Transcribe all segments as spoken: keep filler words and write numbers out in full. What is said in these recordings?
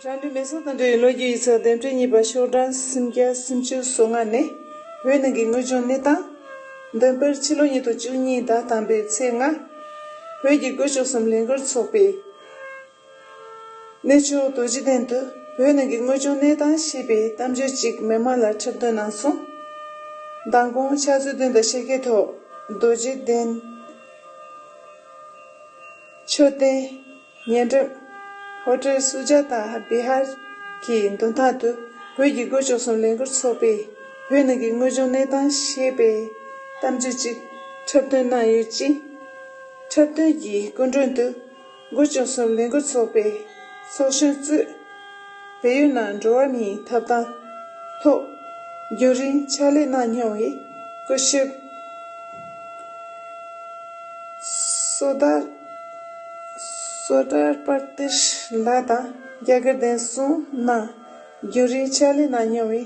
རང་ལུས་མེ་སྲེག་དང་འབྲེལ་བའི་ལོ་རྒྱུས་ཡིག་ཚགས་འདེམས་སྒྲིག་གཉིས་པ་ཤོག་གྲངས་སུམ་བརྒྱ་སུམ་ཅུ་སོ་ལྔ་ནས། བོད་ནང་གི་དངོས་བྱུང་གནས་སྟངས། འདོན་པར་ཕྱི་ལོ་ཉིས་སྟོང་བཅུ་གཉིས་ཟླ་དང་པོའི་ཚེས་ལྔ། བོད་ཀྱི་དགུ་བཅུ་གསུམ་ལས་འགུལ་ཚོགས་པས། གནས་མཆོག་རྡོ་རྗེ་གདན་དུ་བོད་ནང་གི་དངོས་བྱུང་གནས་སྟངས་ཞེས་པའི་གཏམ་བརྗོད་ཅིག་མི་མང་ལ་འཁྲབ་སྟོན་གནང་སོང་། མདང་དགོང་ཕྱག་ཚོད་བདུན་དང་ཕྱེད་ཀའི་ཐོག་རྡོ་རྗེ་གདན། མཆོད་རྟེན། ཉེ་འགྲམ། ཧོ་ཊེལ་སུ་ཇཱ་ཏཱ་བི་ཧར་གྱི་མདུན་ཐང་དུ་བོད་ཀྱི་དགུ་བཅུ་གསུམ་ལས་འགུལ་ཚོགས་པས་བོད་ནང་གི་དངོས་བྱུང་གནས་སྟངས་ཞེས་པའི་གཏམ་བརྗོད་ཅིག་འཁྲབ་སྟོན་གནང་ཡོད་ཅིང་། འཁྲབ་སྟོན་གྱི་སྐུ་མགྲོན་དུ་དགུ་བཅུ་གསུམ་ལས་འགུལ་ཚོགས་པའི་ཚོགས་གཞོན་གཙོས་བལ་ཡུལ་ནང་འགྲོ་བ་མིའི་ཐོབ་ཐང་ཐོག་རྒྱུན་རིང་ཕྱག་ལས་གནང་མྱོང་བའི་སྐུ་ཞབས་སོ་ཏར་སོ་ཏར་པར་ཏིར་ལགས་དང་རྒྱ་གར་གདན་ས་ནང་རྒྱུན་རིང་ཕྱག་ལས་གནང་མྱོང་བའི་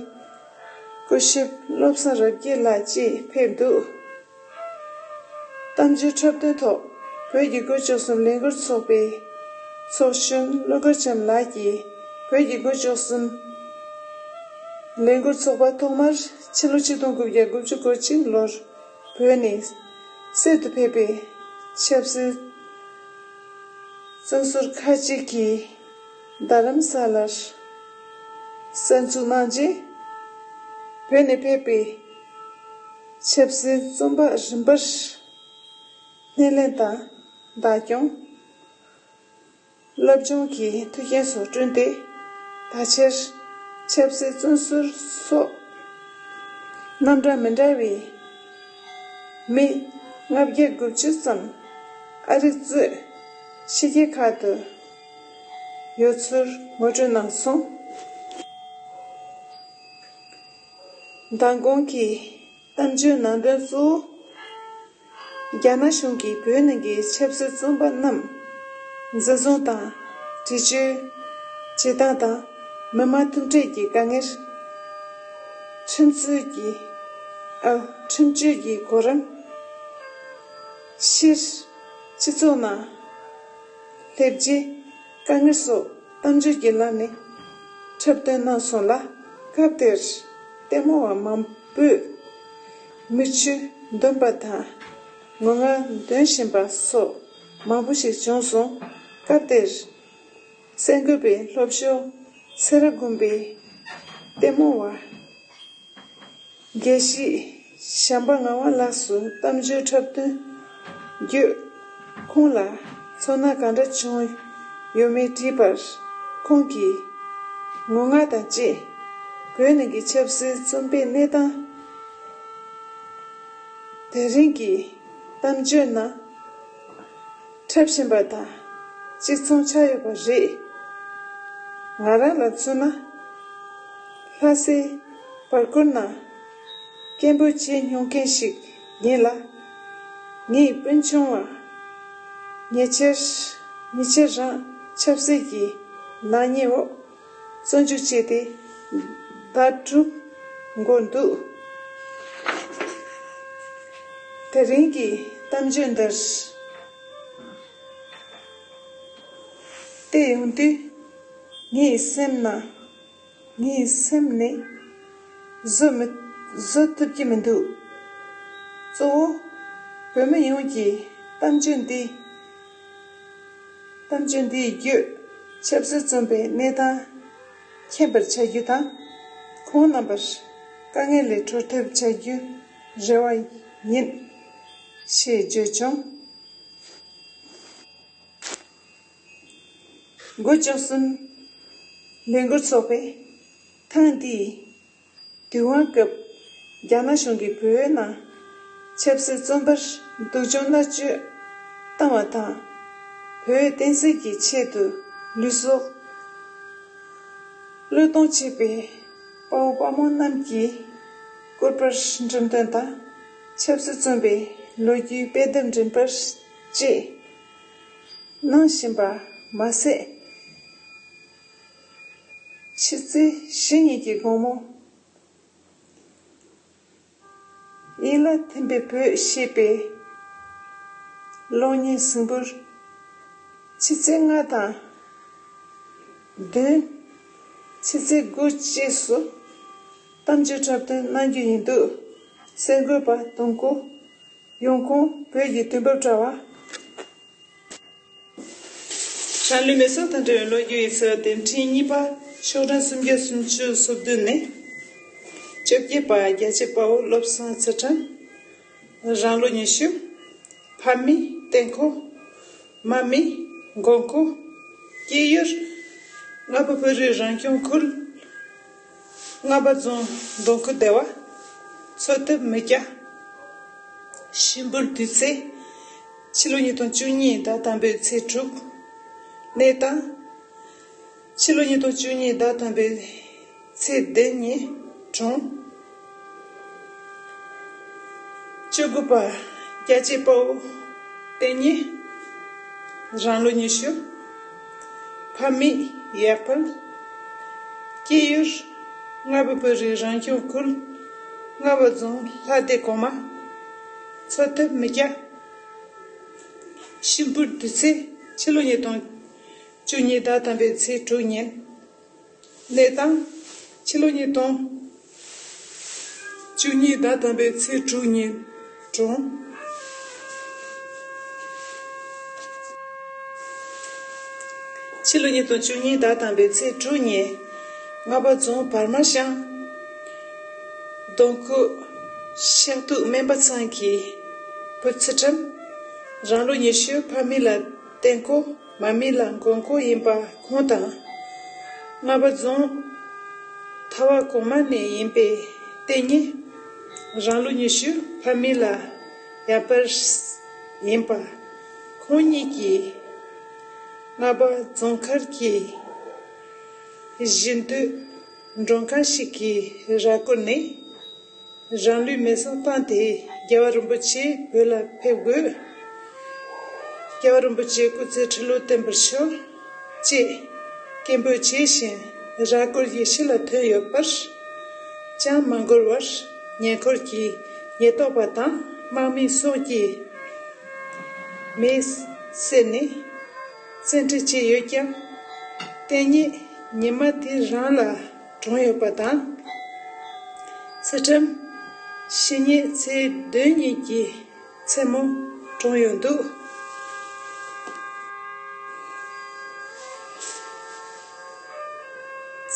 སྐུ་ཞབས་བློ་བཟང་རབ་རྒྱས་ལགས་བཅས་ཕེབས་འདུག་གཏམ་བརྗོད་འཁྲབ་སྟོན་ཐོག་བོད་ཀྱི་དགུ་བཅུ་གསུམ་ལས་འགུལ་ཚོགས་པའི་ཚོགས་གཞོན་ཀླུ་མཁར་བྱམས་ལགས་ཀྱིས། བོད་ཀྱི་དགུ་བཅུ་གསུམ་ལས་འགུལ་ཚོགས་པ་ཐོག་མར་ཕྱི་ལོ་ཆིག་སྟོང་དགུ་བརྒྱ་དགུ་བཅུ་གོ་གཅིག་ལོར་བོད་ནས་གསར་དུ་ཕེབས་པའི་ཆབ་སྲིད་བཙོན་ཟུར་ཁག་ཅིག་གིས་རྡ་རམ་ས་ལར་གསར་འཛུགས་གནང་རྗེས། བོད་ནས་ཕེབས་པའི་ཆབ་སྲིད་བཙོན་པ་རིམ་པར་སྣེ་ལེན་དང་བདག་སྐྱོང་། སློབ་སྦྱོང་གི་མཐུན་རྐྱེན་སོགས་བསྐྲུན་ཏེ། ད་ཆར་ཆབ་སྲིད་བཙོན་ཟུར་སོགས་རྣམ་གྲངས་མི་འདྲ་བའི་མི་ལྔ་བརྒྱ་དགུ་བཅུ་ཙམ་ཨ་རི་གཙོས་ཕྱི་རྒྱལ་ཁག་ཏུ་ཡོད་ཚུལ་ངོ་སྤྲོད་གནང་སོང་། མདང་དགོང་གི་གཏམ་བརྗོད་ནང་དོན་གཙོ་བོ། རྒྱ་ནག་གཞུང་གིས་བོད་ནང་གི་ཆབ་སྲིད་བཙོན་པ་རྣམས་འཛིན་བཟུང་དང་། འདྲི་གཅོད་བྱེད་སྟངས་དང་མི་མང་ཐུག་འཕྲད་ཀྱི་དཀའ་ངལ། ཁྲིམས་རྩོད་ཀྱི་ཨ། ཁྲིམས་གཅོད་ཀྱི་གོ་རིམ། སྤྱིར་སྤྱི་ཚོགས་ནང་སླེབས་རྗེས་དཀའ་ངལ་སོགས་གཏམ་བརྗོད་ཀྱི་ལམ་ནས་འཁྲབ་སྟོན་གནང་སོང་ལ། སྐབས་དེར་ལྟད་མོ་བ་མང་པོས་མིག་ཆུ་འདོན་པ་དང་ངུ་ངག་འདོན་བཞིན་པ་སོགས་མང་པོ་ཞིག་བྱུང་སོང་། སྐབས་དེར་གསར་འགོད་པས་ལྷོ་ཕྱོགས་སེ་ར་དགོན་པའི་ལྟད་མོ་བ་དགེ་བཤེས་བྱམས་པ་ངག་དབང་ལགས་སུ་གཏམ་བརྗོད་འཁྲབ་སྟོན་བརྒྱུད། ཁོང་ལ་ཚོར་སྣང་གང་འདྲ་བྱུང་ཡོད་མེད་དྲིས་པར། ཁོང་གིས་ངུ་ངག་དང་བཅས་བོད་ནང་གི་ཆབ་སྲིད་བཙོན་པའི་གནས་སྟངས་དེ་རིང་གི་གཏམ་བརྗོད་ནང་འཁྲབ་བཞིན་པ་དང་གཅིག་མཚུངས་ཆགས་ཡོད་པ་རེད། ང་རང་ལ་མཚོན་ན། ལྷ་སའི་བར་སྐོར་ནང་སྐད་འབོད་བྱེད་མྱོང་མཁན་ཞིག་ཡིན་ལ། ངའི་སྤུན་ཆུང་བ་ཉེ་ཆར་ཉེ་ཆར་རང་ཆབ་སྲིད་ཀྱི་ནག་ཉེས་འོག་བཙོན་འཇུག་བྱས་ཏེ་ཟླ་དྲུག་འགོར་འདུག་དེ་རིང་གི་གཏམ་བརྗོད་འདིར་བལྟས་ཡོང་དུས། ངའི་སེམས་ནང་། ངའི་སེམས་ནས་བཟོད་མི་བཟོད་ཐུབ་ཀྱི་མི་འདུག་གཙོ་བོ་བོད་མི་ཡོངས་ཀྱིས་གཏམ་བརྗོད་འདི། གཏམ་བརྗོད་འདིའི་བརྒྱུད་ཆབ་སྲིད་བཙོན་པའི་གནས་སྟངས་མཁྱེན་པར་བྱ་རྒྱུ་དང་། ཁོང་རྣམ་པར་དཀའ་ངལ་ལས་གྲོལ་ཐབས་བྱ་རྒྱུའི་རེ་བ་ཡིན། ཞེས་བརྗོད་བྱུང་། དགུ་བཅུ་གསུམ་ལས་འགུལ་ཚོགས་པས་ཐེངས་འདིའི་དུས་དབང་སྐབས་རྒྱ་ནག་གཞུང་གིས་བོད་ནང་ཆབ་སྲིད་བཙོན་པར་སྡུག་སྦྱོང་མནར་གཅོད་བཏང་བ་དང་། བོད་བསྟན་སྲིད་ཀྱི་ཆེད་དུ་ལུས་སྲོག་བློས་གཏོང་བྱས་པའི་དཔའ་བོ་དཔའ་མོ་རྣམས་ཀྱི་སྐུ་པར་འགྲེམས་སྟོན་དང་། ཆབ་སྲིད་བཙོན་པའི་ལོ་རྒྱུས་དཔེ་དེབ་འགྲེམས་སྤེལ་བཅས་གནང་བཞིན་པ་མ་ཟད། ཕྱི་ཚེས་བཞི་ཉིན་གྱི་དགོང་མོ། ཡིད་ལ་ཐིམ་པའི་བོད་ཞེས་པའི་གློག་བརྙན་གཟིགས་འབུལ། ཕྱི་ཚེས་ལྔ་དང་བདུན། ཕྱི་ཚེས་དགུ་བཅས་སུ་གཏམ་བརྗོད་འཁྲབ་སྟོན་གནང་རྒྱུ་ཡིན་འདུག་གསར་འགོད་པ་དུང་སྐུ། ཡོང་ཁུངས། བོད་ཀྱི་དུས་བབ་དྲ་བ། རང་ལུས་མེ་སྲེག་དང་འབྲེལ་བའི་ལོ་རྒྱུས་ཡིག་ཚགས་དེབ་ཕྲེང་གཉིས་པ། ཤོག་གྲངས་སུམ་བརྒྱ་སུམ་ཅུ་སོ་བདུན་ནས། བཅོ་བརྒྱད་པ། རྒྱལ་གཅེས་དཔའ་བོ་བློ་བཟང་ཚུལ་ཁྲིམས། རང་ལོ་ཉི་ཤུ། ཕ་མེས་བསྟེན་ཁོག་མ་སྨད་མགོན་ཁོག་སྐྱེས་ཡུལ། རྔ་པ་བོད་རིགས་རང་སྐྱོང་ཁུལ། རྔ་པ་རྫོང་གདོང་ཁུལ་སྡེ་བ། འཚོ་ཐབས་མི་སྐྱ། ཤི་འབུལ་དུས་ཚེས། ཕྱི་ལོ་ཉིས་སྟོང་བཅུ་གཉིས་ཟླ་དང་པོའི་ཚེས་དྲུག་གནས་སྟངས། ཕྱི་ལོ་ཉིས་སྟོང་བཅུ་གཉིས་ཟླ་དང་པོའི་ཚེས་བདུན་ཉིན་གྲོངས། བཅུ་དགུ་པ། རྒྱལ་གཅེས་དཔའ་བོ་བསྟན་གཉིས། རང་ལོ་ཉི་ཤུ། ཕ་མེས་ཡར་འཕེལ། སྐྱེས་ཡུལ། རྔ་པ་བོད་རིགས་རང་སྐྱོང་ཁུལ། རྔ་པ་རྫོང་ལྷ་སྡེ་གོང་མ། འཚོ་ཐབས་མི་སྐྱ། ཤི་འབུལ་དུས་ཚེས། ཕྱི་ལོ་ཉིས་སྟོང་བཅུ་གཉིས་ཟླ་དང་པོའི་ཚེས་དྲུག་ཉིན། གནས་སྟངས། ཕྱི་ལོ་ཉིས་སྟོང་བཅུ་གཉིས་ཟླ་དང་པོའི་ཚེས་དྲུག་ཉིན་གྲོངས། ཕྱི་ལོ་ཉིས་སྟོང་བཅུ་གཉིས་ཟླ་དང་པོའི་ཚེས་དྲུག་ཉིན། རྔ་པ་རྫོང་བར་མ་ཤང་གདོང་ཁུལ་ཤག་ཐུག་སྨན་པ་ཚང་གི་བུ་ཚུལ་ཁྲིམས། རང་ལོ་ཉི་ཤུ། ཕ་མེས་ལ་བསྟེན་ཁོག་མ་སྨད་ལ་མགོན་ཁོག་ཡིན་པ་ཁོང་དང་། རྔ་པ་རྫོང་ཐ་བ་གོང་མ་ནས་ཡིན་པའི་བསྟན་གཉིས། རང་ལོ་ཉི་ཤུ། ཕ་མེས་ལ་ཡར་འཕེལ་ཡིན་པ་ཁོང་གཉིས་ཀྱིས་རྔ་པ་རྫོང་མཁར་གྱི་བཞི་མདོའི་མགྲོན་ཁང་ཞིག་གི་ར་སྐོར་ནས། རང་ལུས་མེ་སྲེག་བཏང་སྟེ་རྒྱལ་བ་རིན་པོ་ཆེ་བོད་ལ་ཕེབས་དགོས། རྒྱལ་བ་རིན་པོ་ཆེ་སྐུ་ཚེ་ཁྲི་ལོ་བརྟན་པར་ཤོག་ཅེས་སྐད་འབོད་བྱས་ཤིང་ར་སྐོར་གྱི་ཕྱི་ལ་ཐོན་ཡོད་པར། ཅང་མ་འགོར་བར་ཉེ་འཁོར་གྱི་ཉེན་རྟོག་པ་དང་དམག་མི་སོགས་ཀྱིས་མེ་བསད་ནས་བཙན་ཁྲིད་བྱས་ཡོད་ཀྱང་། བསྟན་གཉིས་ཉི་མ་དེ་རང་ལ་གྲོངས་ཡོད་པ་དང་། ཚུལ་ཁྲིམས་ཕྱི་ཉིན་ཚེས་བདུན་ཉིན་གྱི་མཚན་མོ་གྲོངས་ཡོད་འདུག་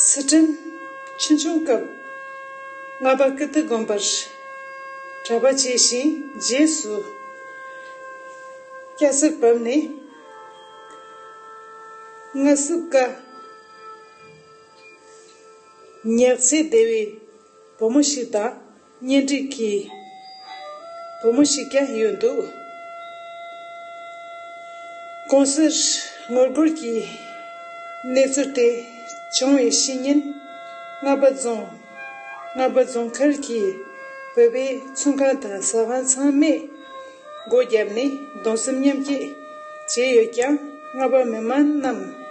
ཚུལ་ཁྲིམས་ཆུང་ཆུང་སྐབས་རྔ་པ་ཀིརྟི་དགོན་པར་གྲྭ་པ་བྱས་ཤིང་། རྗེས་སུ་སྐྱ་སེར་བབས་ནས་སྔ་སྲིབ་ཀ་ཉག་ཚེ་སྡེ་བའི་བུ་མོ་ཞིག་དང་གཉེན་སྒྲིག་གི་བུ་མོ་ཞིག་ཀྱང་ཡོད་འདུག་གོང་གསལ་ངོ་རྒོལ་གྱི་གནས་ཚུལ་དེ་བྱུང་བའི་ཕྱི་ཉིན། རྔ་པ་རྫོང་རྔ་པ་རྫོང་མཁར་གྱི་བོད་པའི་ཚོང་ཁང་དང་ཟ་ཁང་ཚང་མས་སྒོ་བརྒྱབ་ནས་གདུང་སེམས་མཉམ་སྐྱེད་བྱས་ཡོད་ཀྱང་། རྔ་པ་མི་མང་རྣམས་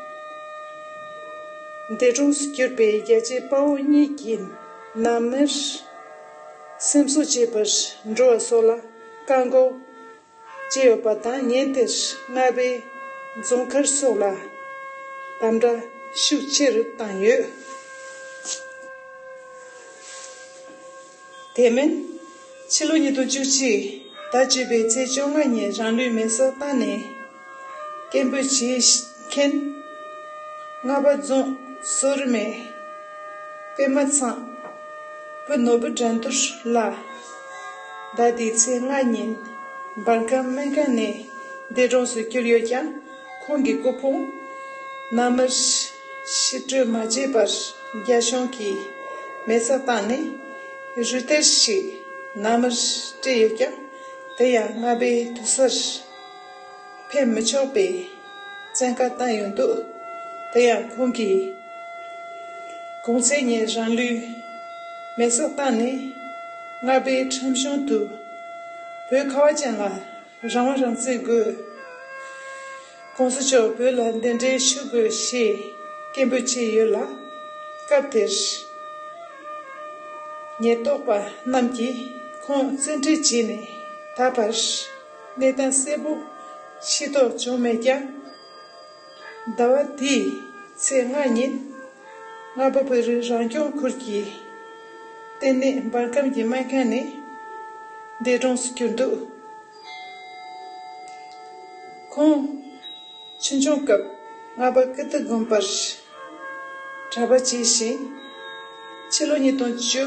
འདས་གྲོངས་སུ་གྱུར་པའི་རྒྱལ་གཅེས་དཔའ་བོ་གཉིས་ཀྱི་ནང་མིར་སེམས་གསོ་བྱེད་པར་འགྲོ་བ་སོགས་ལ་བཀག་འགོག་བྱས་ཡོད་པ་དང་། ཉིན་དེར་རྔ་པའི་རྫོང་མཁར་སོགས་ལ་དམ་དྲག་ཤུགས་ཆེ་རུ་བཏང་ཡོད། དེ་མིན། ཕྱི་ལོ་ཉིས་སྟོང་བཅུ་གཅིག་ཟླ་བཅུ་པའི་ཚེས་བཅོ་ལྔ་ཉིན་རང་ལུས་མེ་སྲེག་བཏང་ནས་སྐད་འབོད་བྱེད་མཁན་རྔ་པ་རྫོང་སོ་རི་མའི་པད་མ་ཚང་བུ་ནོར་བུ་དགྲ་འདུལ་ལགས། ཟླ་འདིའི་ཚེས་ལྔ་ཉིན་འབར་ཁམས་སྨན་ཁང་ནས་འདས་གྲོངས་སུ་གྱུར་ཡོད་ཀྱང་། ཁོང་གི་སྐུ་ཕུང་ནང་མིར་ཕྱི་སྤྲོད་མ་བྱས་པར་རྒྱ་གཞུང་གིས་མེ་བསྲེགས་བཏང་ནས་རུས་གཏེར་ཞིག་ནང་མིར་སྤྲད་ཡོད་ཀྱང་། དེ་ཡང་རྔ་པའི་དུར་སར་ཕེབས་མི་ཆོག་པའི་བཙན་བཀའ་བཏང་ཡོད་འདུག་དེ་ཡང་ཁོང་གིས་གོང་ཚེས་ཉིན་རང་ལུས་མེ་བསྲེགས་བཏང་ནས་རྔ་པའི་ཁྲིམས་གཞུང་དུ་བོད་ཁ་བ་ཅན་ལ་རང་དབང་རང་བཙན་དགོས། གོང་ས་མཆོག་བོད་ལ་གདན་འདྲེན་ཞུ་དགོས་ཞེས་སྐད་འབོད་བྱས་ཡོད་ལ། སྐབས་དེར་ཉེན་རྟོག་པ་རྣམས་ཀྱིས་ ཁོང་བཙན་ཁྲིད་བྱས་ནས་ད་བར་གནས་སྟངས་གསལ་པོ་ཤེས་རྟོགས་བྱུང་མེད་ཀྱང་། ཟླ་བ་འདིའི་ཚེས་ལྔ་ཉིན་རྔ་པ་བོད་རིགས་རང་སྐྱོང་ཁུལ་གྱི་ལྟེ་གནས་འབར་ཁམས་ཀྱི་སྨན་ཁང་ནས་འདས་གྲོངས་སུ་གྱུར་འདུག་ཁོང་ཆུང་ཆུང་སྐབས་རྔ་པ་ཀིརྟི་དགོན་པར་གྲྭ་པ་བྱས་ཤིང་། ཕྱི་ལོ་ཉིས་སྟོང་བཅུ་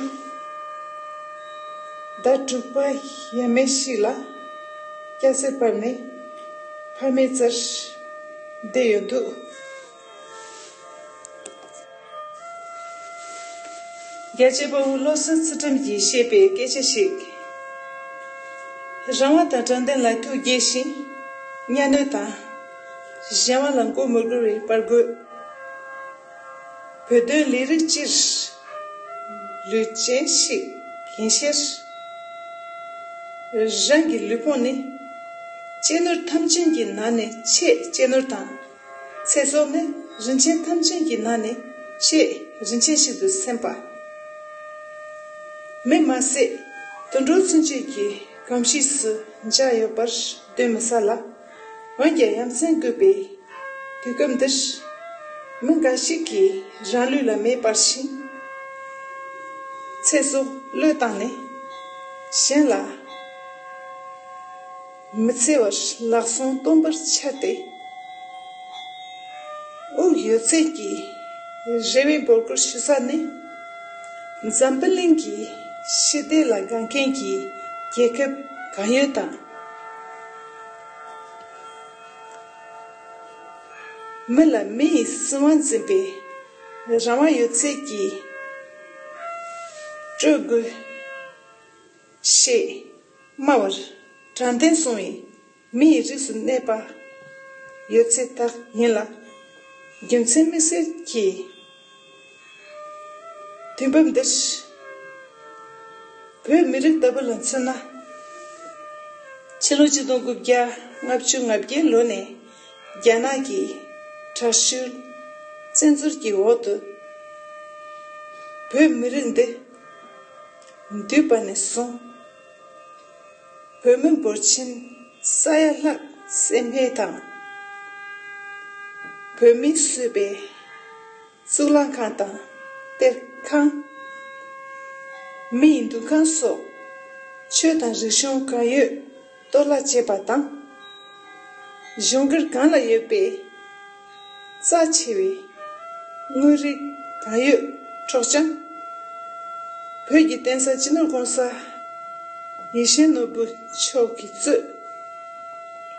ཟླ་དྲུག་པ་ཡས་མས་ཤིག་ལ་སྐྱ་སེར་བབས་ནས་ཕ་མའི་རྩར་བསྡད་ཡོད་འདུག་རྒྱལ་གཅེས་དཔའ་བོ་བློ་བཟང་ཚུལ་ཁྲིམས་ཀྱིས་བཤད་པའི་སྐད་ཆ་ཞིག་རང་དབང་དང་དྲང་བདེན་ལ་ཐུགས་དགྱེས་ཤིང་། གཉའ་གནོན་དང་གཞན་དབང་ལ་མགོ་མི་སྒུར་བའི་དཔའ་རྒོད། བོད་དོན་ལས་རིགས་སྤྱིར་ལུས་ཅན་ཞིག་ཡིན་ཕྱིར། རང་གི་ལུས་ཕུང་ནི་གཅེས་ནོར་ཐམས་ཅད་ཀྱི་ནང་ནས་ཆེས་གཅེས་ནོར་དང་། ཚེ་སྲོག་ནི་རིན་ཆེན་ཐམས་ཅད་ཀྱི་ནང་ནས་ཆེས་རིན་ཆེན་ཞིག་ཏུ་སེམས་པ། མི་མ་ཟད་དུད་འགྲོ་ཚུན་ཆད་ཀྱི་གོམས་གཤིས་སུ་འཇགས་ཡོད་པར་གདོན་མི་ཟ་ལ། འོན་ཀྱང་ཡ་མཚན་དགོས་པའི་དུས་སྐབས་འདིར། མི་འགའ་ཞིག་གིས་རང་ལུས་ལ་མེ་སྤར་ཞིང་། ཚེ་སྲོག་བློས་བཏང་ནས་གཞན་ལ་མི་འཚེ་བར་ལག་ཟུང་སྟོང་པར་འཕྱར་ཏེ། དབུགས་ཡོད་ཚད་ཀྱིས་རེ་བའི་འབོད་སྐུལ་ཞུ་ས་ནི། འཛམ་བུ་གླིང་གི་ཞི་བདེ་ལ་དགའ་མཁན་གྱི་རྒྱལ་ཁབ་གང་ཡོད་དང་། མི་ལ་མི་ཡི་སྲིད་དབང་འཛིན་པའི་རང་དབང་ཡོད་ཚད་ཀྱིས་སྤྲོད་དགོས་ཞེས་སྨྲ་བར་དྲང་བདེན་སྲུང་བའི་མི་ཡི་རིགས་སུ་གནས་པ་ཡོད་ཚད་དག་ཡིན་ལ། རྒྱུ་མཚན་དམིགས་བསལ་གྱིས། དུས་བབ་འདིར་བོད་མི་རིགས་ལྟ་བུ་ལ་མཚོན་ན། ཕྱི་ལོ་ཆིག་སྟོང་དགུ་བརྒྱ་ལྔ་བཅུ་ང་བརྒྱད་ལོ་ནས་རྒྱ་ནག་གི་དྲག་ཤུལ་བཙན་འཛུལ་གྱི་འོག་ཏུ་བོད་མི་རིགས་འདི་འདུས་པ་ནས་བཟུང་། བོད་མི་འབོར་ཆེན་ས་ཡ་ལྷག་བསད་རྨས་དང་། བོད་མིས་བཟོས་པའི་གཙུག་ལག་ཁང་དང་གཏེར་ཁང་། མི་ཡི་འདུ་ཁང་སོགས་ཆོས་དང་རིག་གཞུང་གང་ཡོད་གཏོར་བརླག་བྱས་པ་དང་། གཞུང་སྒེར་གང་ལ་ཡོད་པའི་རྩ་ཆེ་བའི་དངོས་རིགས་གང་ཡོད་འཕྲོག་བཅོམ། བོད་ཀྱི་གདན་ས་སྤྱི་ནོར་༸གོང་ས་ཡིད་བཞིན་ནོར་བུ་མཆོག་གིས་གཙོས།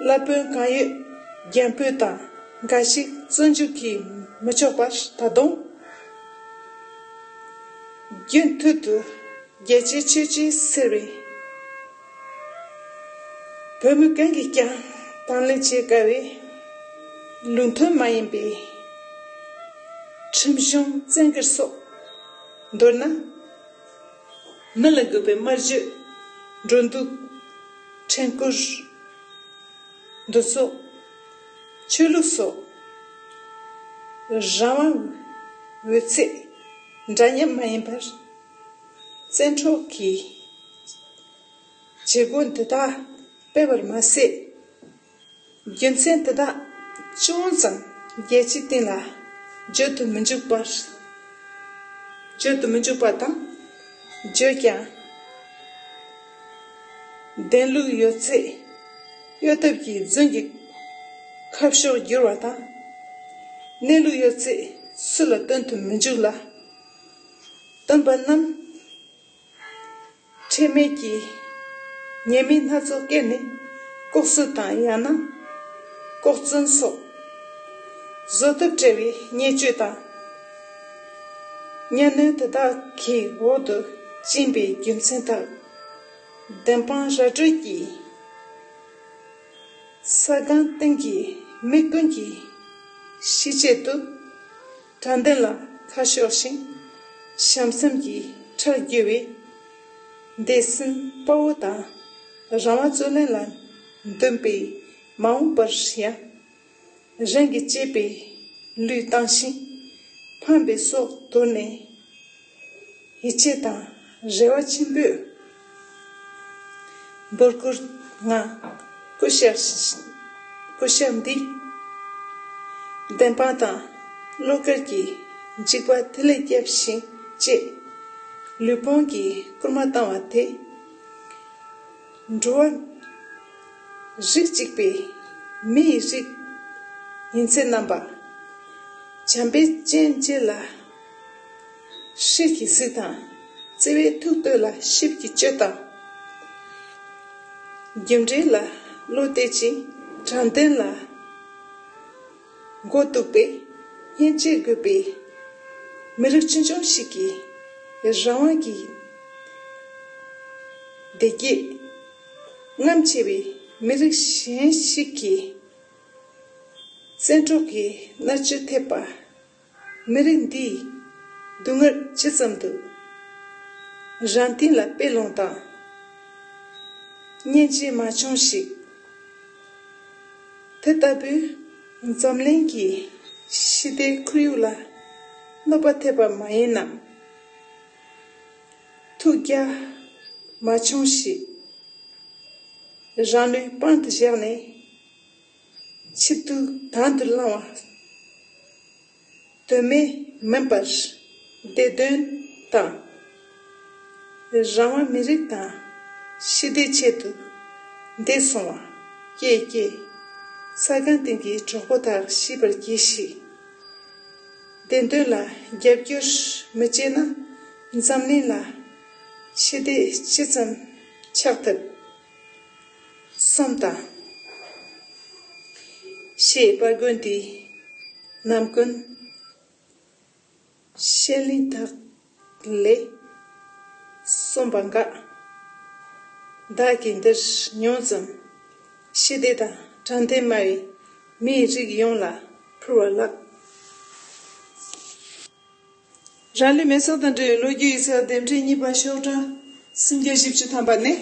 བླ་དཔོན་གང་ཡོད་རྒྱང་འབོད་དང་འགའ་ཞིག་བཙོན་འཇུག་གིས་མི་ཆོག་པར་ད་དུང་རྒྱུན་མཐུད་དུ་རྒྱལ་གཅེས་ཆོས་གཅེས་ཟེར་བའི་བོད་མི་གང་གིས་ཀྱང་དང་ལེན་བྱེད་དཀའ་བའི་ལུགས་མཐུན་མ་ཡིན་པའི་ཁྲིམས་གཞུང་བཙན་སྒེར་སོགས། མདོར་ན། མི་ལ་དགོས་པའི་སྨྲ་བརྗོད། འགྲོ་འདུག་ཕྲན་བསྐུར། འདུ་ཚོགས། ཆོས་ལུགས་སོགས། རང་དབང་འོད་ཚད་འདྲ་མཉམ་མ་ཡིན་པར། བཙན་འཕྲོག་གི་བྱེད་སྒོ་འདི་དག་སྤེལ་བར་མ་ཟད། རྒྱུ་མཚན་དེ་དག་ཅུང་ཙམ་རྒྱལ་སྤྱིའི་སྟེང་ལ་བརྗོད་དུ་མི་འཇུག་པར། བརྗོད་དུ་མི་འཇུག་པ་དང་། བརྗོད་ཀྱང་། བདེན་ལུགས་ཡོད་ཚད་གཡོ་ཐབས་ཀྱིས་རྫུན་གྱི་ཁ་ཕྱོགས་བསྒྱུར་བ་དང་། གནས་ལུགས་ཡོད་ཚད་སུ་ལ་སྟོན་དུ་མི་འཇུག་ལ། སྟོན་པ་རྣམས། ཁྲེལ་མེད་ཀྱིས་ཉེས་མིང་སྣ་ཚོགས་བཀལ་ནས་ལྐོག་གསོད་དང་ཡང་ན་ལྐོག་བཙོང་སོགས་བཟོ་ཐབས་བྲལ་བའི་བརྙས་བཅོས་དང་གཉའ་གནོན་དེ་དག་གི་འོག་ཏུ་ཕྱིན་པའི་རྒྱུ་མཚན་དག་བདེན་དཔང་ར་སྤྲོད་ཀྱིས། ས་སྒང་སྟེང་གི་མི་ཀུན་གྱིས་ཤེས་ཆེད་དུ། དྲང་བདེན་ལ་ཁ་ཕྱོགས་ཤིང་། བྱམས་སེམས་ཀྱི་ཁྲག་རྒྱུ་བའི་འདས་ཟིན་དཔའ་བོ་དང་། རང་དབང་རྩོད་ལེན་ལ་འདུན་པའི་མ་འོངས་པར་ཡང་། རང་གིས་གཅེས་པའི་ལུས་བཏང་ཞིང་། ཕངས་པའི་སྲོག་དོར་ནས། ཡིད་ཆེས་དང་རེ་བ་ཆེན་པོས། འབུར་གུར་ལྔ། སྐུ་ཞབས་སྐུ་ཞབས་འདི་བདེན་དཔང་དང་བློ་དཀར་གྱི་འཇིགས་པ་ཐིག་ལེ་བརྒྱབ་ཞིང་བཅས་ལུས་ཕུང་གི་སྐུལ་མ་བཏང་བ་དེ། འགྲོ་བ་རིགས་གཅིག་པའི་མི་ཡི་རིགས་ཡིན་ཚེ་རྣམ་པ། བྱམས་པའི་སྤྱན་གཅིག་ལ་ཧྲིལ་གྱིས་གཟིགས་དང་། བརྩེ་བའི་ཐུགས་སྟོད་ལ་ཞིབ་ཀྱིས་དཔྱོད་དང་། རྒྱུ་འབྲས་ལ་བློ་གཏད་ཅིང་དྲང་བདེན་ལ་མགོ་གཏུགས་པའི་སྙིང་རྗེ་དགོས་པའི་མི་རིགས་ཆུང་ཆུང་ཞིག་གི་རང་དབང་གི་བདེ་སྐྱིད། རྔམ་ཆེ་བའི་མི་རིགས་གཞན་ཞིག་གི་བཙན་འཕྲོག་གི་མནར་གཅོད་ཐེབས་པ། མི་རིགས་འདིའི་སྡུག་བསྔལ་ཇི་ཙམ་འདུག་རང་སྟེང་ལ་དཔེ་ལོངས་དང་སྙིང་རྗེ་མ་བྱུང་ཞིག་དེ་ལྟ་བུའི་འཛམ་གླིང་གི་ཞི་བདེའི་ཁོར་ཡུག་ལ་གནོད་པ་ཐེབས་པ་མ་ཡིན་ནམ། ཐུགས་རྒྱལ་མ་བྱུང་ཞིག་རང་ལུས་དཔང་དུ་བཞག་ནས། ཕྱི་དུས་དང་དུ་བླང་བ། དོན་མེད་མིན་པར་བདེ་དོན་དང་། རང་དབང་མི་རིགས་དང་ཞི་བདེའི་ཆེད་དུ་འདས་སོང་བ་ཀྱེ་ཀྱེ། ས་སྒང་སྟེང་གི་གྲོགས་པོ་དག་ཤེས་པར་གྱིས་ཤིག་བདེན་དོན་ལ་རྒྱབ་སྐྱོར་མི་བྱེད་ན། འཛམ་གླིང་ལ་ཞི་བདེ་ཇི་ཙམ་ཆགས་ཐུབ། བསམ་དང་། ཞེས་པར་དགོན་འདིའི་ནམ་རྒྱུན་བཤད་གླེང་དག་ལས་གསུངས་པ་འགའ། བདག་གིས་འདིར་ཉུང་ཙམ་ཞི་བདེ་དང་དྲང་བདེན་སྨྲ་བའི་མིའི་རིགས་ཡོངས་ལ་ཕུལ་བ་ལགས། རང་ལུས་མེ་སྲེག་དང་འབྲེལ་བའི་ལོ་རྒྱུས་ཡིག་ཚགས་འདེམས་ཁྲིད་གཉིས་པ་ཤོག་གྲངས་སུམ་བརྒྱ་བཞི་བཅུ་ཐམ་པ་ནས།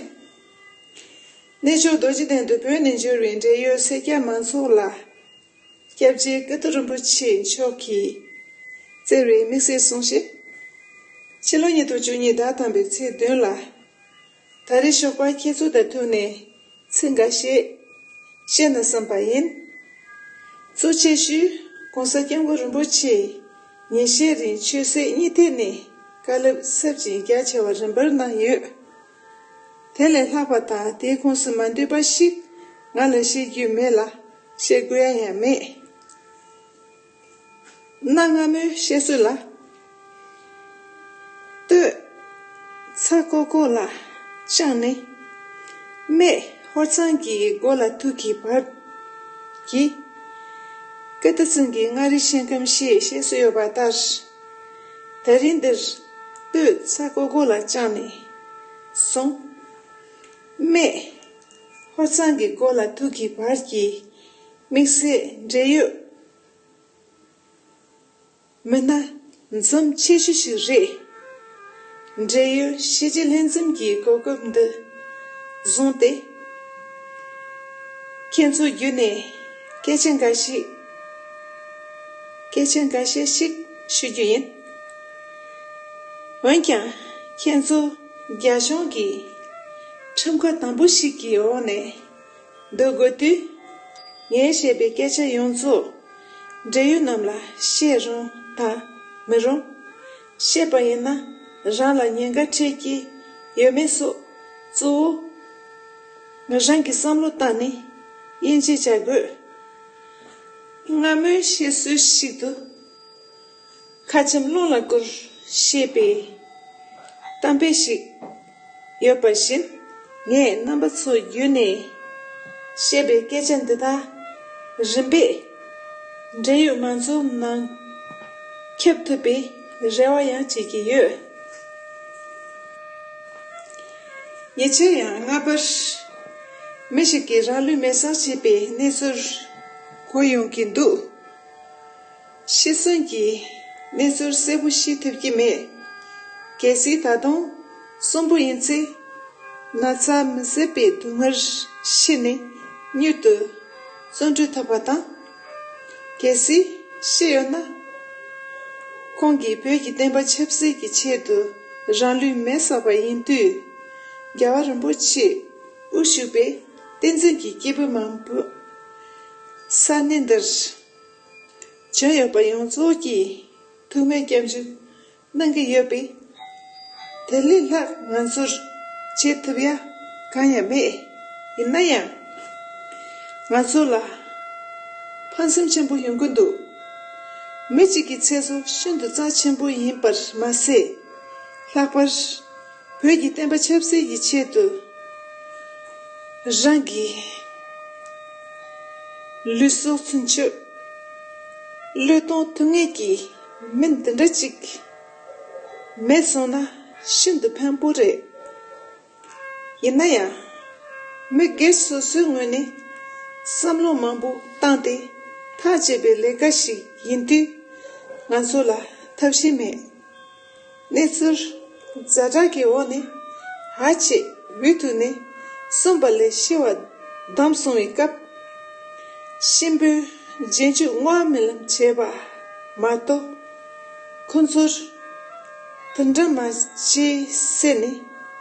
གནས་མཆོག་རྡོ་རྗེ་གདན་དུ་བོད་ནས་འབྱོར་བའི་འབྲེལ་ཡོད་སེར་སྐྱ་མང་ཚོགས་ལ་སྐྱབས་རྗེ་ཀིརྟི་རིན་པོ་ཆེ་མཆོག་གིས་བསྩལ་བའི་དམིགས་བསལ་གསུང་བཤད། ཕྱི་ལོ་ཉིས་སྟོང་བཅུ་གཉིས་ཟླ་དང་པོའི་ཚེས་བདུན་ལ། ད་རེས་ཞོགས་པ་ཁྱེད་ཚོ་དང་ཐུག་ནས་ཚིག་འགའ་ཤས་བཤད་ན་བསམ་པ་ཡིན། གཙོ་ཆེ་ཤོས་༸གོང་ས་༸སྐྱབས་མགོན་རིན་པོ་ཆེས་ཉིན་ཤས་རིང་ཆོས་སྲིད་གཉིས་ཐད་ནས་བཀའ་སློབ་ཟབ་ཅིང་རྒྱ་ཆེ་བ་རིམ་པར་གནང་ཡོད། དེ་ལས་ལྷག་པ་དང་དེའི་ཁོངས་སུ་མ་འདུས་པ་ཞིག་ང་ལ་བཤད་རྒྱུ་མེད་ལ་བཤད་དགོས་ཡ་ཡང་མེད། གནའ་སྔ་མོའི་བཤད་སྲོལ་ལ། སྟོད་ཚ་ཀོ་ཀོ་ལ་བཅངས་ནས། སྨད་ཧོར་གཙང་གི་མགོ་ལ་ཐུག་གི་བར་གྱི་ཀིརྟི་ཚང་གི་མངའ་རིས་ཆེན་ཁམས་ཞེས་བཤད་སྲོལ་ཡོད་པ་ལྟར། ད་རིང་འདིར་སྟོད་ཚ་ཀོ་ཀོ་ལ་བཅངས་ནས་སོང་། སྨད་ཧོར་གཙང་གི་མགོ་ལ་ཐུག་གི་བར་གྱི་དམིགས་བསལ་འབྲེལ་ཡོད་མི་སྣ་འཛོམས་ཆེ་ཤོས་ཤིག་རེད། འབྲེལ་ཡོད་ཤེས་བྱའི་ལྷན་འཛོམས་ཀྱི་གོ་སྐབས་འདི་བཟུང་སྟེ། ཁྱེད་ཚོ་བརྒྱུད་ནས་སྐད་ཆ་འགའ་ཞིག་སྐད་ཆ་འགའ་ཤས་ཤིག་ཞུ་རྒྱུ་ཡིན། འོན་ཀྱང་ཁྱེད་ཚོ་རྒྱ་གཞུང་གི་ཁྲིམས་ཁང་དང་པོ་ཞིག་གི་འོག་ནས་སྡོད་དགོས་དུས། ངས་བཤད་པའི་སྐད་ཆ་ཡོངས་རྫོགས་འབྲེལ་ཡོད་རྣམས་ལ་བཤད་རུང་དང་མི་རུང་། བཤད་པ་ཡིན་ན་རང་ལ་ཉེན་ཁ་འཕྲད་ཀྱི་ཡོད་མེད་སོགས་གཙོ་བོ་རང་གི་བསམ་བློ་བཏང་ནས་དབྱེ་འབྱེད་བྱ་དགོས། སྔ་མོའི་བཤད་སྲོལ་ཞིག་ཏུ། ཁ་ཆེམས་རླུང་ལ་བསྐུར་ཞེས་པའི་གཏམ་དཔེ་ཞིག་ཡོད་པ་བཞིན། ངས་རྣམ་པ་ཚོ་བརྒྱུད་ནས་བཤད་པའི་སྐད་ཆ་འདི་དག་རིམ་པས་འབྲེལ་ཡོད་མང་ཚོགས་ནང་ཁྱབ་ཐུབ་པའི་རེ་བ་ཡང་བྱེད་ཀྱི་ཡོད། ཉེ་ཆར་ཡང་སྔ་བར་མི་ཞིག་གིས་རང་ལུས་མེ་སྲེག་བྱས་པའི་གནས་ཚུལ་གོ་ཡོང་གི་འདུག་ཤི་གསོན་གྱི་གནས་ཚུལ་གསལ་པོ་ཤེས་ཐུབ་ཀྱི་མེད། གལ་སྲིད་ད་དུང་གསོན་པོ་ཡིན་ཚེ། ན་ཚ་མི་བཟད་པའི་སྡུག་བསྔལ་ཤི་ནས་མྱུར་དུ་བརྩོན་འགྲུས་ཐོབ་པ་དང་། གལ་སྲིད་ཤི་ཡོད་ན། ཁོང་གིས་བོད་ཀྱི་བསྟན་པ་ཆབ་སྲིད་ཀྱི་ཆེད་དུ་རང་ལུས་མེ་བསྲེགས་པ་ཡིན་དུས། རྒྱལ་བ་རིན་པོ་ཆེ་ དབུ་བཞུགས་པའི་བསྟན་འཛིན་གྱི་སྐྱེས་བུ་མང་པོ་ས་གནས་འདིར་བྱོན་ཡོད་པ་ཡོངས་རྫོགས་ཀྱིས་ཐུགས་སྨོན་སྐྱབས་འཇུག་གནང་གི་ཡོད་པས། དེ་ལས་ལྷག་ང་ཚོར་བྱེད་ཐུབ་ཡ་གང་ཡང་མེད། ཡིན་ན་ཡང་། ང་ཚོ་ལ་ཕངས་སེམས་ཆེན་པོ་ཡོང་གི་འདུག་མི་གཅིག་གི་ཚེ་སྲོག་ཤིན་ཏུ་རྩ་ཆེན་པོ་ཡིན་པར་མ་ཟད། ལྷག་པར་བོད་ཀྱི་བསྟན་པ་ཆབ་སྲིད་ཀྱི་ཆེད་དུ། རང་གི་ལུས་སྲོག་ཚུན་ཆོད་བློས་གཏོང་ཐུབ་མཁན་གྱི་མི་འདི་འདྲ་ཅིག་མེད་སོང་ན་ཤིན་ཏུ་ཕན་པོ་རེད། ཡིན་ན་ཡང་། མི་སྒེར་སོ་སོའི་ངོས་ནས་བསམ་བློ་མང་པོ་བཏང་སྟེ་ཐག་བཅད་པའི་ལས་ཀ་ཞིག་ཡིན་དུས། ང་ཚོ་ལ་ཐབས་ཤེས་མེད། གནས་ཚུལ་ཛ་དྲག་གི་འོག་ནས་ཧ་ཅང་འུ་ཐུག་ནས་གསུངས་པ་ལས་ཤི་བ་བསྡམས་སོང་བའི་སྐབས། གཤིན་པོས་རྗེས་འཇུག་བསྔོ་བ་སྨོན་ལམ་བྱས་པ་མ་གཏོགས། ཁོ་ཚོར་དུམ་གྲ་མ་བྱས་ཟེར་ནས་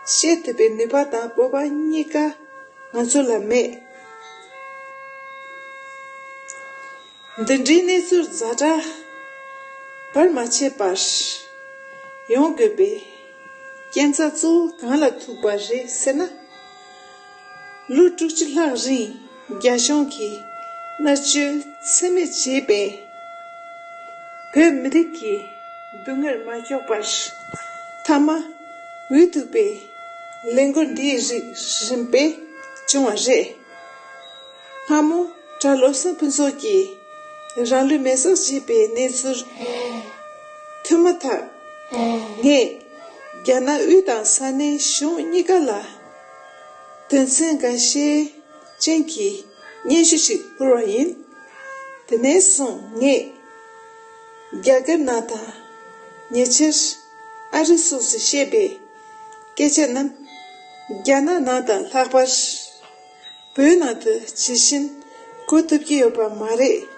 བཤད་ཐུབ་པའི་ནུས་པ་དང་སྤོབས་པ་གཉིས་ཀ་ང་ཚོ་ལ་མེད། འདི་འདྲའི་གནས་ཚུལ་ཛ་དྲག་བར་མ་ཆད་པར་ཡོང་དགོས་པའི་རྐྱེན་རྩ་གཙོ་བོ་གང་ལ་ཐུག་པ་རེད་ཟེར་ན། ལོ་དྲུག་ཅུ་ལྷག་རིང་རྒྱ་གཞུང་གིས་མནར་གཅོད་ཚད་མེད་བྱས་པས། བོད་མི་རིགས་ཀྱི་སྡུག་བསྔལ་མ་འཁྱོག་པར་མཐའ་མ་འུ་ཐུག་པའི་ལས་འགུལ་འདིའི་རིགས་རིམ་པས་བྱུང་བ་རེད། སྔ་མོ་གྲྭ་བློ་བཟང་ཕུན་ཚོགས་ཀྱིས་རང་ལུས་མེར་སྲེག་བྱས་པའི་གནས་ཚུལ་ཐོས་མ་ཐག་ངས་རྒྱ་ནག་དབུས་དང་ས་གནས་གཞུང་གཉིས་ཀ་ལ་དོན་ཚན་འགའ་ཤས་ཅན་གྱི་སྙན་ཞུ་ཞིག་ཕུལ་བ་ཡིན། དེ་ནས་བཟུང་ངས་རྒྱ་གར་ནང་དང་ཉེ་ཆར་ཨ་རི་སོགས་སུ་བཤད་པའི་སྐད་ཆ་རྣམས་རྒྱ་ནག་ནང་དང་ལྷག་པར་བོད་ནང་དུ་ཇི་བཞིན་གོ་ཐུབ་ཀྱི་ཡོད་པ་མ་རེད།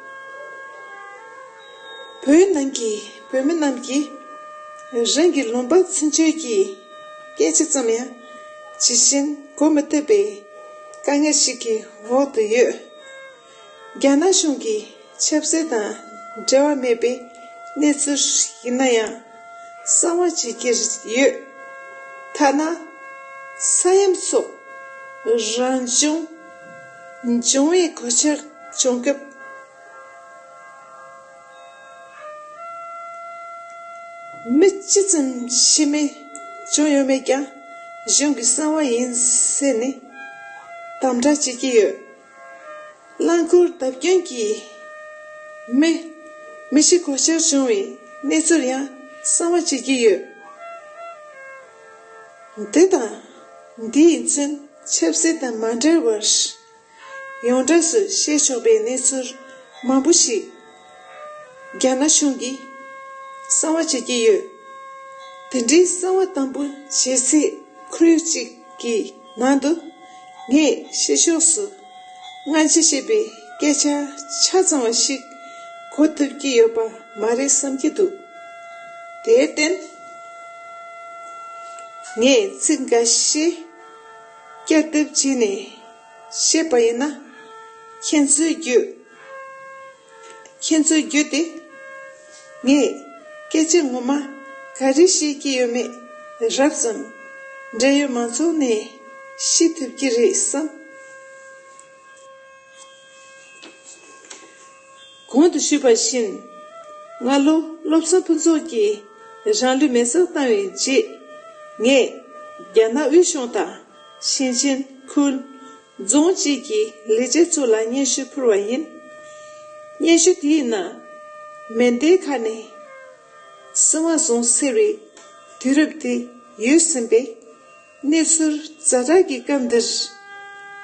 བོད་ནང་གི་བོད་མི་རྣམས་ཀྱིས་རང་གི་ལུང་པ་ཚུན་ཆོད་ཀྱི་སྐད་ཆ་ཙམ་ཡང་ཇི་བཞིན་གོ་མི་ཐུབ་པའི་དཀའ་ངལ་ཞིག་གི་འོག་ཏུ་ཡོད། རྒྱ་ནག་གཞུང་གིས་ཆབ་སྲིད་དང་འབྲེལ་བ་མེད་པའི་གནས་ཚུལ་ཡིན་ན་ཡང་གསང་བ་བྱེད་ཀྱི་ཡོད། ཐ་ན་ས་ཡོམ་སོགས་རང་བྱུང་འབྱུང་བའི་གོད་ཆག་བྱུང་སྐབས། མི་གཅིག་ཙམ་ཤི་རྨས་བྱུང་ཡོད་མེད་ཀྱང་གཞུང་གི་གསང་བ་ཡིན་ཟེར་ནས་དམ་དྲག་བྱེད་ཀྱི་ཡོད། རླངས་འཁོར་བརྡབ་སྐྱོན་གྱིས་མི་མི་ཤི་གོད་ཆག་བྱུང་བའི་གནས་ཚུལ་ཡང་གསང་བ་བྱེད་ཀྱི་ཡོད། འདི་དང་འདི་ཡིན་ཚུན་ཆབ་སྲིད་དང་མ་འབྲེལ་བར། ཡོངས་གྲགས་སུ་བཤད་ཆོག་པའི་གནས་ཚུལ་མང་པོ་ཞིག་རྒྱ་ནག་གཞུང་གིས་གསང་བ་བྱེད་ཀྱི་ཡོད། དེ་འདྲའི་གསང་བ་དམ་པོ་བྱེད་སའི་ཁོར་ཡུག་ཅིག་གི་ནང་དུ་ངས་ཕྱི་ཕྱོགས་སུ་སྔ་ཕྱི་ཞེས་པའི་སྐད་ཆ་ཆ་ཚང་བ་ཞིག་གོ་ཐུབ་ཀྱི་ཡོད་པ་མ་རེད་བསམ་གྱི་འདུག་དེར་བརྟེན། ངས་ཚིག་འགའ་ཤས་བསྐྱར་ཟློས་བྱས་ནས་བཤད་པ་ཡིན་ན། ཁྱེད་ཚོའི་རྒྱུད། ཁྱེད་ཚོའི་རྒྱུད་དེ། ངས་སྐད་ཆ་ངོ་མ་ག་རེ་བཤད་ཀྱི་ཡོད་མེད་རབ་ཙམ་འབྲེལ་ཡོད་མང་ཚོགས་ནས་ཤེས་ཐུབ་ཀྱི་རེད་བསམ། གོང་དུ་ཞུས་པ་བཞིན། སྔ་ལོ་བློ་བཟང་ཕུན་ཚོགས་ཀྱིས་རང་ལུས་མེར་སྲེག་བཏང་བའི་རྗེས། ངས་རྒྱ་ནག་དབུས་གཞུང་དང་ཞིང་ཆེན་ཁུལ་རྫོང་བཅས་ཀྱི་ལས་བྱེད་ཚོ་ལ་སྙན་ཞུ་ཕུལ་བ་ཡིན། སྙན་ཞུ་དེའི་ནང་མེ་མདའི་ཁ་ནས་གསང་བ་བཟུང་ཟེར་བའི་དུས་རབས་དེ་ཡོལ་ཟིན་པས། གནས་ཚུལ་ཛ་དྲག་གི་སྐབས་འདིར།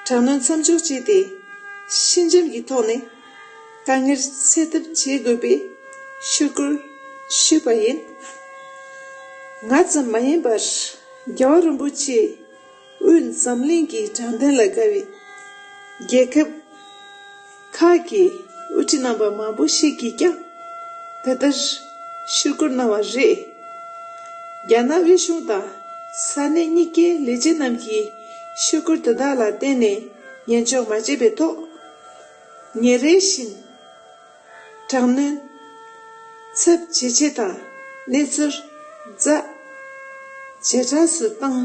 དྲག་གནོན་མཚམས་འཇོག་བྱས་ཏེ། ཞི་འཇམ་གྱི་ཐོག་ནས་དཀའ་ངལ་སེལ་ཐབས་བྱེད་དགོས་པའི་ཞུ་སྐུལ་ཞུས་པ་ཡིན། ང་ཙམ་མ་ཡིན་པར་རྒྱལ་བ་རིན་པོ་ཆེ་དབུས་འཛམ་གླིང་གི་དྲང་བདེན་ལ་དགའ་བའི་རྒྱལ་ཁབ་ཁག་གི་དབུ་ཁྲིད་རྣམ་པ་མང་པོ་ཞིག་གིས་ཀྱང་དེ་ལྟར་ཞུ་སྐུལ་གནང་བ་རེད། རྒྱ་ནག་དབུས་གཞུང་དང་ས་གནས་གཉིས་ཀའི་ལས་བྱེད་རྣམས་ཀྱིས་ ཤོག་གུ་དེ་དག་ལ་བརྟེན་ནས་ཉན་འཇོག་མ་བྱས་པའི་ཐོག་ཉིན་རེ་བཞིན་དྲག་གནོན་ཚབས་ཇེ་ཆེ་དང་གནས་ཚུལ་ཛ་ཇེ་དྲག་སུ་བཏང་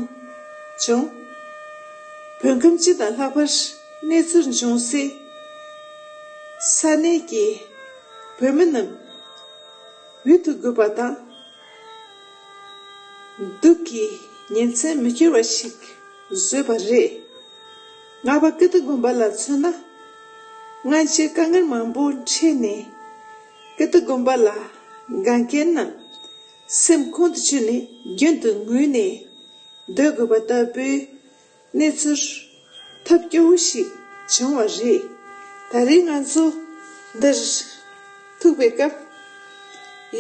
བྱུང་། བོད་ཁམས་སྤྱི་དང་ལྷག་པར་གནས་ཚུལ་འབྱུང་སའི་ས་གནས་ཀྱི་བོད་མི་རྣམས་འོས་ཐུག་དགོས་པ་དང་། སྡུག་གི་ཉིན་མཚན་མི་འཁྱོལ་བ་ཞིག་བཟོས་པ་རེད། ང་པ་ཀིརྟི་དགོན་པ་ལ་མཚོན་ན། སྔ་ཕྱི་དཀའ་ངལ་མང་པོ་འཕྲད་ནས་ཀིརྟི་དགོན་པ་ལ་དགའ་མཁན་རྣམས་སེམས་ཁོང་དུ་ཆུད་ནས་རྒྱུན་དུ་ངུས་ནས་སྡོད་དགོས་པ་ལྟ་བུའི་གནས་ཚུལ་ཐབས་སྐྱོ་བོ་ཞིག་བྱུང་བ་རེད། ད་རེས་ང་ཚོ་འདིར་ཐུག་པའི་སྐབས།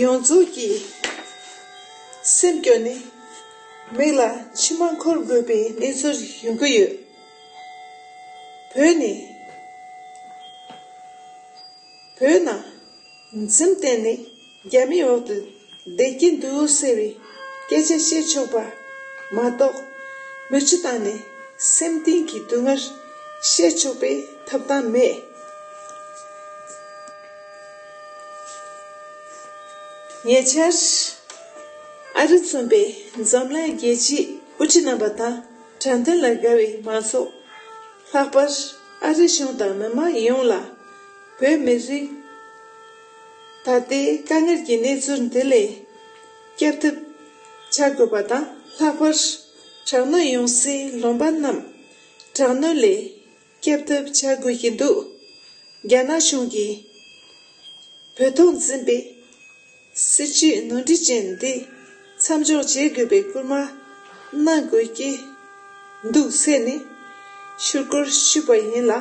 ཡོངས་རྫོགས་ཀྱིས་སེམས་སྐྱོ་ནས་མིག་ལ་མཆི་མ་འཁོར་དགོས་པའི་གནས་ཚུལ་ཡོང་གི་ཡོད། བོད་ནས་བོད་ནང་འཛིམ་བསྟན་ནས་རྒྱ་མིའི་འོག་ཏུ་བསྡད་ཀྱི་འདུག་ཟེར་བའི་སྐད་ཆ་བཤད་ཆོག་པ་མ་གཏོགས། མིག་ཆུ་བཏང་ནས་སེམས་གཏིང་གི་སྡུག་བསྔལ་བཤད་ཆོག་པའི་ཐོབ་ཐང་མེད། ཉེ་ཆར་ཨ་རི་མཚོན་པའི་འཛམ་གླིང་རྒྱལ་སྤྱིའི་དབུ་ཁྲིད་རྣམ་པ་དང་དྲན་རྟེན་ལ་དགའ་བའི་མང་ཚོགས། ལྷག་པར་ཨ་རི་གཞུང་དང་མི་མང་ཡོངས་ལ་བོད་མི་རིགས་ད་ལྟའི་དཀའ་ངལ་གྱི་གནས་ཚུལ་འདི་ལས་བསྐྱབ་ཐབས་བྱ་དགོས་པ་དང་། ལྷག་པར་དྲག་གནོན་ཡོང་སའི་ལུང་པ་རྣམས་དྲག་གནོན་ལས་བསྐྱབ་ཐབས་བྱ་དགོས་ཀྱི་འདུག་རྒྱ་ནག་གཞུང་གིས་བོད་ཐོག་འཛིན་པའི་སྲིད་བྱུས་ནོར་འཁྲུལ་ཅན་འདི་མཚམས་འཇོག་བྱེད་དགོས་པའི་སྐུལ་མ་གནང་དགོས་ཀྱི་འདུག་ཟེར་ནས་ཤོག་གུར་ཞུས་པ་ཡིན་ལ།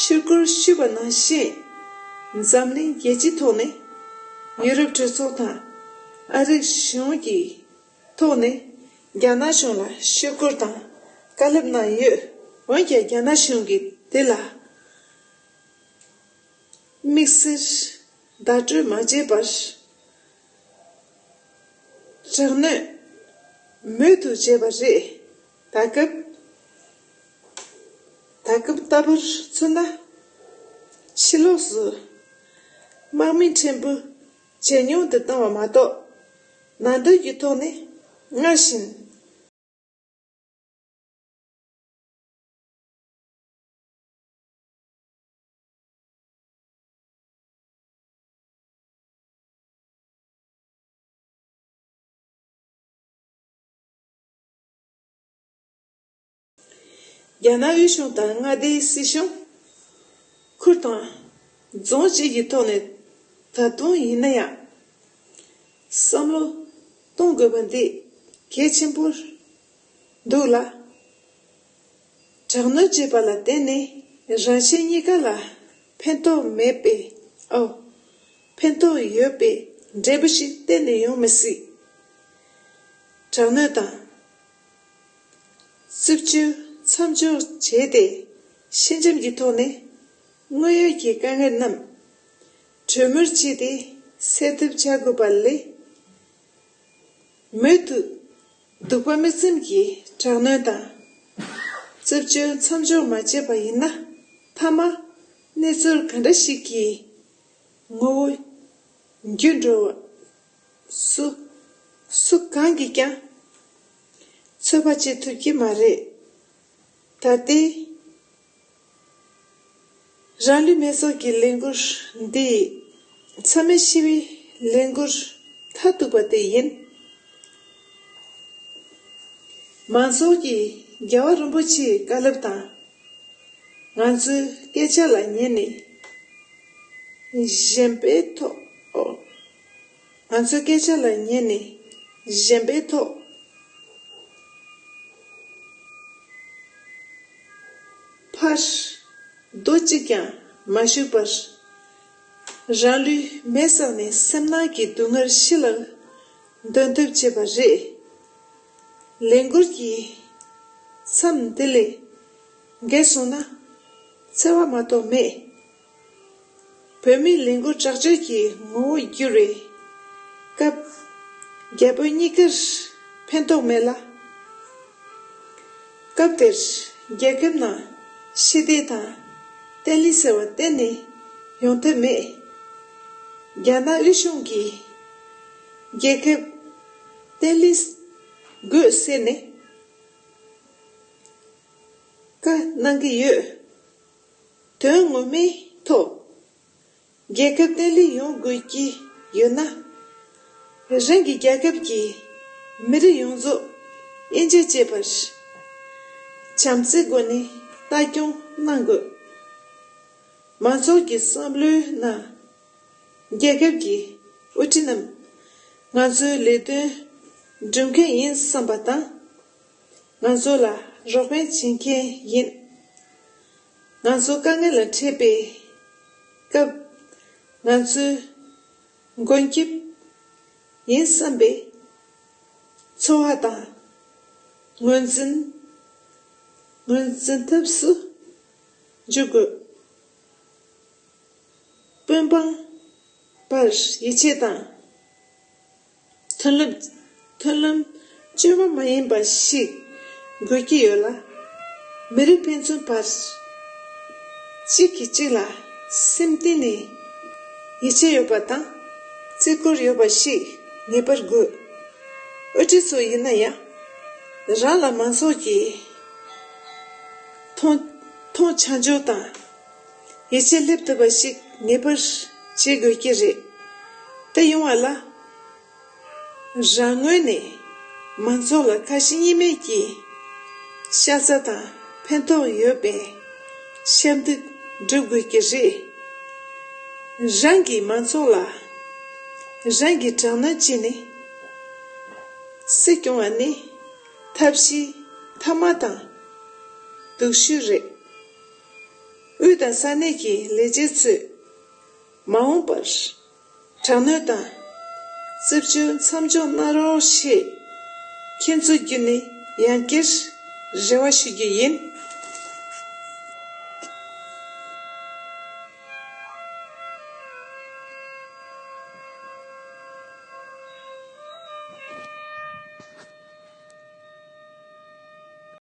ཤོག་གུར་ཞུས་པ་ནང་བཞིན་འཛམ་གླིང་རྒྱལ་སྤྱིའི་ཐོག་ནས་ཡུ་རོབ་གྲོས་ཚོགས་དང་ཨ་རིའི་གཞུང་གི་ཐོག་ནས་རྒྱ་ནག་གཞུང་ལ་ཤོག་གུར་དང་བཀའ་སློབ་གནང་ཡོད། འོན་ཀྱང་རྒྱ་ནག་གཞུང་གིས་དེ་ལ་དམིགས་བསལ་བརྡ་སྤྲོད་མ་བྱས་པར་དྲག་གནོན་མུ་མཐུད་བྱས་པ་རེད། ད་སྐབས་ད་སྐབས་ལྟ་བུར་མཚོན་ན། ཕྱི་ལོགས་སུ་དམག་མི་ཕྲན་བུ་ཇེ་ཉུང་དུ་བཏང་བ་མ་གཏོགས། ནང་དོན་གྱི་ཐོག་ནས་སྔར་བཞིན། རྒྱ་ནག་དབུས་གཞུང་དང་མངའ་སྡེའི་སྲིད་གཞུང་། ཁུལ་དང་རྫོང་བཅས་ཀྱི་ཐོག་ནས་ད་དུང་ཡིན་ན་ཡང་བསམ་བློ་གཏོང་དགོས་པ་འདི་གལ་ཆེན་པོ་འདུག་ལ། དྲག་གནོན་བྱས་པ་ལ་བརྟེན་ནས་རང་གཞན་གཉིས་ཀ་ལ་ཕན་ཐོགས་མེད་པའི། ཨོ། ཕན་ཐོགས་ཡོད་པའི་འབྲས་བུ་ཞིག་གཏན་ནས་ཡོང་མི་སྲིད། དྲག་གནོན་དང་རྩུབ་སྤྱོད་མཚམས་འཇོག་བྱས་ཏེ། ཕྱི་འགྲམ་གྱི་ཐོག་ནས་དངོས་ཡོད་ཀྱི་དཀའ་ངལ་རྣམས་གྲོས་མོལ་བྱས་ཏེ་སེལ་ཐབས་བྱ་དགོས་པ་ལས། མུ་མཐུད་གདུག་པ་མིག་བཙུམ་གྱིས་དྲག་གནོན་དང་རྩུབ་སྤྱོད་མཚམས་འཇོག་མ་བྱས་པ་ཡིན་ན། མཐའ་མ་གནས་ཚུལ་ག་འདྲ་ཞིག་གི་ངོ་བོ་འགྱུར་འགྲོ་བ་སུ་སུ་གང་གིས་ཀྱང་ཚོད་དཔག་བྱེད་ཐུབ་ཀྱི་མ་རེད། ད་ལྟའི་རང་ལུས་མེ་སྲེག་གི་ལས་འགུལ་འདི་མཚམས་མེད་ཞི་བའི་ལས་འགུལ་མཐར་གཏུགས་པ་དེ་ཡིན། མང་ཚོགས་ཀྱིས་རྒྱལ་བ་རིན་པོ་ཆེའི་བཀའ་སློབ་དང་། ང་ཚོའི་སྐད་ཆ་ལ་ཉན་ནས་གཞན་པའི་ཐོག་ཨོ། ང་ཚོའི་སྐད་ཆ་ལ་ཉན་ནས་གཞན་པའི་ཐོག་ཕར་རྡོ་གཅིག་ཀྱང་མ་གཞུས་པར། རང་ལུས་མེ་བསྲེགས་ནས་སེམས་ནང་གི་སྡུག་བསྔལ་ཕྱི་ལ་འདོན་ཐབས་བྱས་པ་རེད། ལས་འགུལ་གྱི་མཚམས་འདི་ལས་འགལ་སོང་ན་འཚེ་བ་མ་གཏོགས་མེད། བོད་མིའི་ལས་འགུལ་དྲག་སྤྱོད་ཀྱི་ངོ་བོ་བསྒྱུར་བའི་སྐབས། རྒྱ་བོད་གཉིས་ཀར་ཕན་ཐོགས་མེད་ལ། སྐབས་དེར་རྒྱལ་ཁབ་ནང་ཞི་བདེ་དང་བརྟན་ལྷིང་ཟེར་བ་གཏན་ནས་ཡོང་ཐབས་མེད། རྒྱ་ནག་དབུས་གཞུང་གིས་རྒྱལ་ཁབ་བརྟན་ལྷིང་དགོས་ཟེར་ནས་བཀའ་གནང་གི་ཡོད། དོན་ངོ་མའི་ཐོག་རྒྱལ་ཁབ་བརྟན་ལྷིང་ཡོང་དགོས་ཀྱི་ཡོད་ན། རང་གི་རྒྱལ་ཁབ་ཀྱི་མི་རིགས་ཡོངས་རྫོགས་དབྱེ་འབྱེད་བྱས་པར་བྱམས་བརྩེའི་སྒོ་ནས་ལྟ་སྐྱོང་གནང་དགོས། མང་ཚོགས་ཀྱི་བསམ་བློའི་ནང་རྒྱལ་ཁབ་ཀྱི་དབུ་ཁྲིད་རྣམས་ང་ཚོའི་ལས་དོན་སྒྲུབ་མཁན་ཡིན་བསམ་པ་དང་། ང་ཚོ་ལ་རོགས་ཕན་བྱེད་མཁན་ཡིན། ང་ཚོ་དཀའ་ངལ་ལ་འཕྲད་པའི་སྐབས་ང་ཚོའི་མགོན་སྐྱབས་ཡིན་བསམ་པའི་ཚོར་བ་དང་ངོས་འཛིན་ངོས་འཛིན་ཐབས་སུ་འཇུག་དགོས། སྤུན་སྤངས་པར་ཡིད་ཆེས་དང་མཐུན་ལམ་མཐུན་ལམ་བཅོས་མ་མ་ཡིན་པ་ཞིག་དགོས་ཀྱི་ཡོད་ལ། མི་རིགས་ཕན་ཚུན་བར་གཅིག་གིས་གཅིག་ལ་སེམས་གཏིང་ནས་ཡིད་ཆེས་ཡོད་པ་དང་བརྩི་བཀུར་ཡོད་པ་ཞིག་ངེས་པར་དགོས། དབུ་ཁྲིད་ཚོ་ཡིན་ན་ཡང་རང་ལ་མང་ཚོགས་ཀྱིས་མཐོང་མཐོང་ཆ་འཇོག་དང་ཡིད་ཆེས་སླེབས་ཐུབ་པ་ཞིག་ངེས་པར་བྱེད་དགོས་ཀྱི་རེད། དེ་ཡོང་བ་ལ། རང་ངོས་ནས་མང་ཚོགས་ལ་ཁ་ཞེ་གཉིས་མེད་ཀྱི་ཤ་ཚ་དང་ཕན་ཐོགས་ཡོད་པའི་ཞབས་འདེགས་སྒྲུབ་དགོས་ཀྱི་རེད། རང་གིས་མང་ཚོགས་ལ་རང་གི་དྲག་གནོན་བྱས་ནས་སྲིད་སྐྱོང་བ་ནི་ཐབས་ཤེས་མཐའ་མ་དང་སྡུག་ཤོས་རེད། དབུས་དང་ས་གནས་ཀྱི་ལས་བྱེད་ཚོས་མ་འོངས་པར། དྲག་གནོན་དང་རྩུབ་སྤྱོད་མཚམས་འཇོག་གནང་རོགས་ཞེས་ཁྱེད་ཚོ་བརྒྱུད་ནས་ཡང་བསྐྱར་རེ་བ་ཞུ་རྒྱུ་ཡིན།